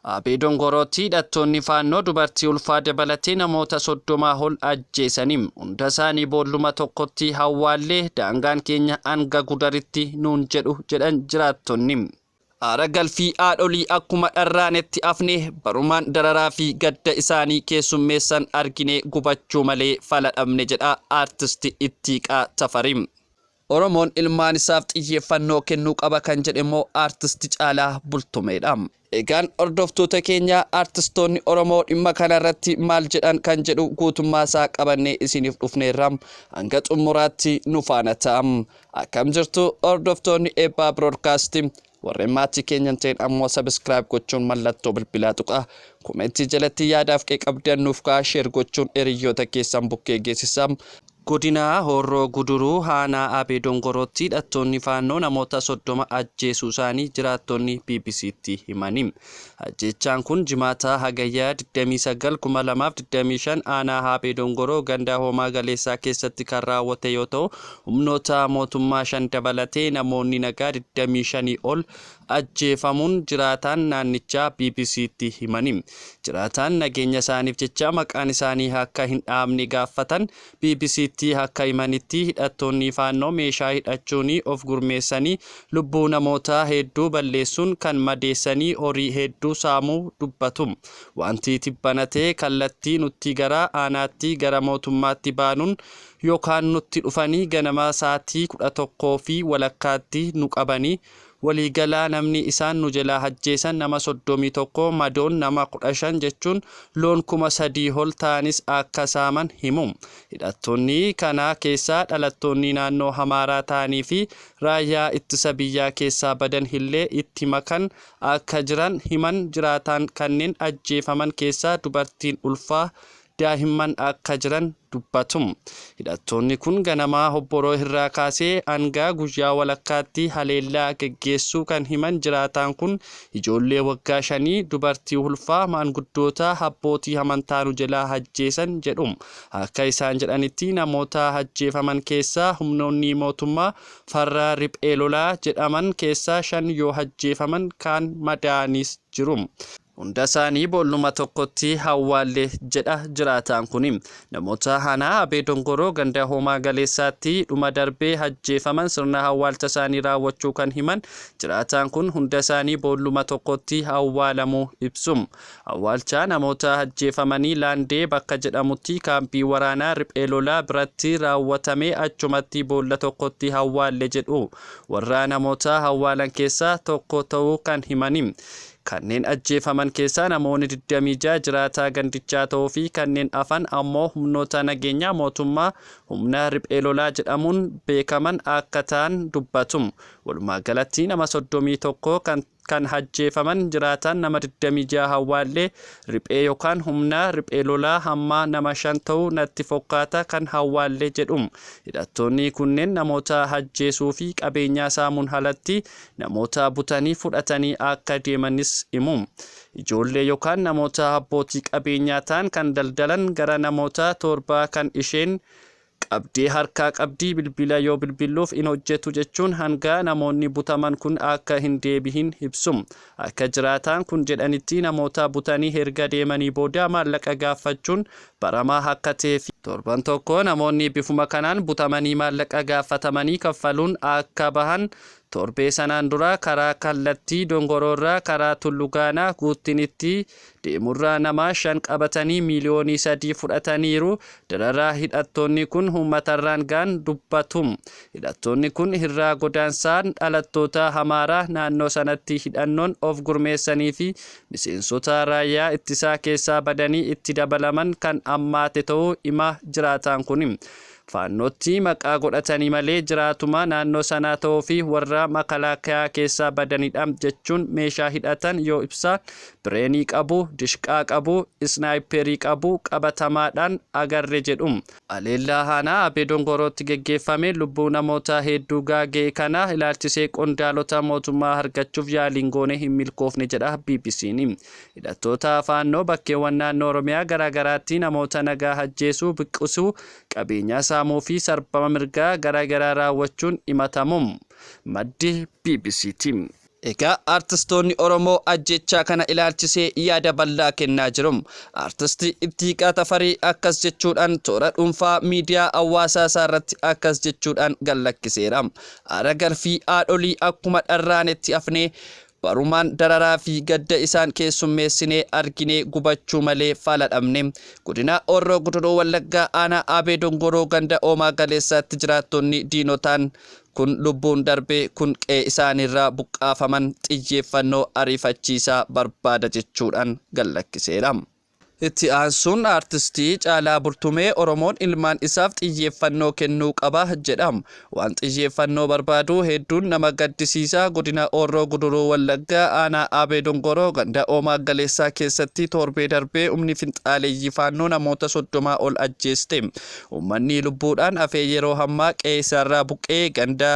Abee Dongorootti hidhattoonni Faannoo dubartii ulfaa dabalatee namoota 30 ol ajjeesani. Hunda isaanii boolluma tokkotti hawwaallee daangaan keenya hanga Gudaritti nuun jedhu jedhan jiraattonni. Aara galfii haadholii akkuma dharraanetti hafne barumaan dararaa fi gadda isaanii keessummeessan arginee gubachuu malee fala dhabne jedha Aartisti Ittiiqaa Tafarii. Oromoon ilmaan isaaf xiyyeeffannoo kennuu qaba kan jedhe immoo Aartisti Caalaa Bultumeedha. Egaan hordoftoota keenya aartistoonni Oromoo dhimma kana irratti maal jedhan kan jedhu guutummaa isaa qabannee isiniif dhufneerra. Hanga xumuraatti nu faana ta'a. Akkam jirtu hordoftoonni Eebbaa Broadcast? Warreen maatii keenya hin ta'in ammoo subscribe gochuun mallattoo bilbilaa tuqaa. Komentii jalatti yaadaaf qeeqa qabdan nuuf kaa'aa share gochuun hiriyyoota keessan bukkee geessisaa. Godina Horroo Guduruu Aanaa Abee Dongorootti hidhattoonni Faannoo namoota 30 ajjeesuusaanii jiraattonni BBC'tti himani. Ajjeechaan kun Jimaata Hagayya 29, 2025 aanaa Abee Dongoroo ganda Hoomaa Galeessaa keessatti kan raawwate yoo ta'u, humnoota mootummaa 5 dabalatee namoonni nagaa 25 ol ajjeefamuun jiraataan naannichaa BBC'tti himani. Jiraataan nageenya isaaniif jecha maqaan isaanii akka hin dhahamne gaaffatan BBC'tti akka himanitti, hidhattoonni Faannoo meeshaa hidhachuun of gurmeessanii lubbuu namoota hedduu balleessuun kan madeessanii horii hedduu saamuu dubbatu. Wanti tibbana ta'e kallattii nutti gara aanaatti gara mootummaatti baanuun yookaan nutti dhufanii ganama sa'aatii 11:30tti nu qabanii Waliigalaa namni isaan nu jelaa hajjeesan nama 31, madoon nama 15 jechuun loon 3000 ol ta'anis akka saaman himu. Hidhattoonni kana keessaa dhalattoonni naannoo Amaaraa ta'anii fi raayyaa ittisa biyyaa keessaa badan illee itti makan akka jiran himan jiraataan kanneen ajjeefaman keessaa dubartiin ulfaa daahimman akka jiran dubbatu. Hidhattoonni kun ganama hobboroo irraa kaasee hanga guyyaa walakkaatti haleellaa geggeessuu kan himan jiraataan kun, ijoollee waggaa shanii, dubartii ulfaa, maanguddoota, abbootii amantaa nu jelaa ajjeesan jedhu. Akka isaan jedhanitti namoota ajjeefaman keessaa humnoonni mootummaa farra riphee lolaa jedhaman keessaa 5 yoo ajjeefaman kaan madaa'aniis jiru. Hundasaanii boolluma tokkotti awwaalle jedha jiraataan kuni. Namoota aanaa Abee Dongoroo ganda Hoomaa Galeessaatti dhuma darbe ajjeefaman sirna awwaalchasaanii raawwachuu kan himan jiraataan kun hundasaanii boolluma tokkotti awwaalamuu ibsu. Awwaalcha namoota ajjeefamanii Laandee bakka jedhamutti kaampii waraanaa riphee lolaa biratti raawwatame achumatti boolla tokkotti awwaalle jedhu. Warra namoota awwaalan keessaa tokko ta'uu kan himani. Kanneen ajjeefaman keessaa namoonni 26 jiraataa gandichaa ta'uu fi kanneen hafan ammoo humnoota nageenyaa mootummaa humna riphee lolaa jedhamuun beekaman akka ta'an dubbatu. Walumaa galatti nama 31 kan kan ajjeefaman jiraataan nama 26 awwaallee riphee yookaan humna riphee lolaa hamma nama 5 ta'u natti fokkaata kan awwaalle jedhu. Hidhattoonni kunneen namoota ajjeesuu fi qabeenyaa saamuun alatti namoota butanii fudhatanii akka deemanis himu. Ijoollee yookaan namoota abbootii qabeenyaa ta'an kan daldalan gara namoota torbaa kan isheen qabdee harkaa qabdii bilbila yoo bilbilluuf hin hojjetu jechuun hanga namoonni butaman kun akka hin deebihin ibsu. Akka jiraataan kun jedhanitti namoota butanii erga deemanii booda maallaqa gaaffachuun baramaa akka ta'ee fi torban tokko namoonni bifuma kanaan butamanii maallaqa gaafatamanii kaffaluun akka bahan Torbee sanaan dura karaa kallattii Dongoroorraa karaa Tullu Gaanaa Guuttinitti deemurraa nama 5 qabatanii miiliyoonii 3 fudhataniiru. Dararaa hidhattoonni kun uummatarraan ga'an dubbatu. Hidhattoonni kun irraa godaansaan dhalattoota Amaaraa naannoo sanatti hidhannoon of gurmeessanii fi miseensota raayyaa ittisaa keessaa badanii itti dabalaman kan hammaate ta'uu hima jiraataan kun. Faannootti maqaa godhatanii malee jiraatuma naannoo sanaa ta'uu fi warra makalaakayaa keessaa badanidha jechuun meeshaa hidhatan yoo ibsaan bireenii qabu, dishqaa qabu, isnaayipperii qabu qabatamaadhaan agarre jedhu. Haleellaa aanaa Abee Dongorootti geggeeffameen lubbuu namoota hedduu gaaga'e kana ilaalchisee qondaalota mootummaa argachuuf yaaliin goone hin milkoofne jedha BBC'n. Hidhattoota Faannoo bakkeewwan naannoo Oromiyaa garaagaraatti namoota nagaa ajjeesuu, buqqisuu, qabeenyaa saamuu fi sarbama mirgaa garaagaraa raawwachuun himatamu. Maddi BBCti. Egaa artistoonni Oromoo ajjechaa kana ilaalchisee yaada bal'aa kennaa jiru. Artisti Ittiiqaa Tafarii akkas jechuudhaan toora dhuunfaa miidiyaa hawaasaa isaa irratti akkas jechuudhaan gallakkiseera. Aara galfii haadholii akkuma dharraanetti hafnee barumaan dararaa fi gadda isaan keessummeessinee arginee gubachuu malee fala dhabne. Godina Horroo Guduruu Wallaggaa aanaa Aabee Dongoroo ganda Oomaa Galeessaatti jiraattonni diinotaan kun lubbuun darbee kun qe'ee isaaniirraa buqqaafaman xiyyeeffannoo ariifachiisaa barbaada jechuudhaan gallakkiseera. Itti aansuun aartistii Caalaa Bultumee Oromoon ilmaan isaaf xiyyeeffannoo kennuu qaba jedha. Waan xiyyeeffannoo barbaadu hedduun nama gaddisiisa. Godina Horroo Guduruu Wallaggaa aanaa Aabee Dongoroo ganda Oomaa Galeessaa keessatti torbee darbee humni finxaaleeyyii Faannoo namoota 30 ol ajjeeste. Uummanni lubbuudhaan hafee yeroo ammaa qe'ee isaarraa buqqee ganda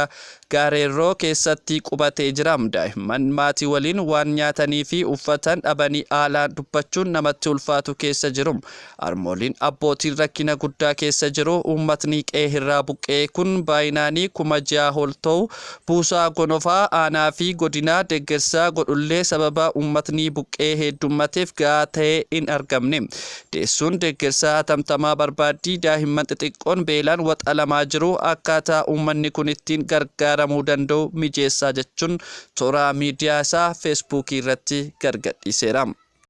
Gaareerroo keessatti qubatee jira. Daa'imman maatii waliin waan nyaatanii fi uffatan dhabanii haalaan dubbachuun namatti ulfaatu keessa jiru. Harmooliin abbootiin rakkina guddaa keessa jiru. Uummatni qe'ee irraa buqqee kun baay'inaanii 6,000 ol ta'u buusaa gonofaa aanaa fi godinaa deeggarsa godhullee sababa uummatni buqqee heddummateef gahaa ta'ee hin argamne. Deessuun deeggarsa hatamtamaa barbaaddi. Daa'imman xixiqqoon beelaan waxalamaa jiru. Akkaataa uummanni kun ittiin gargaaramuu danda'u mijeessaa jechuun toora miidiyaa isaa Feesbuukii irratti gargadhiiseera.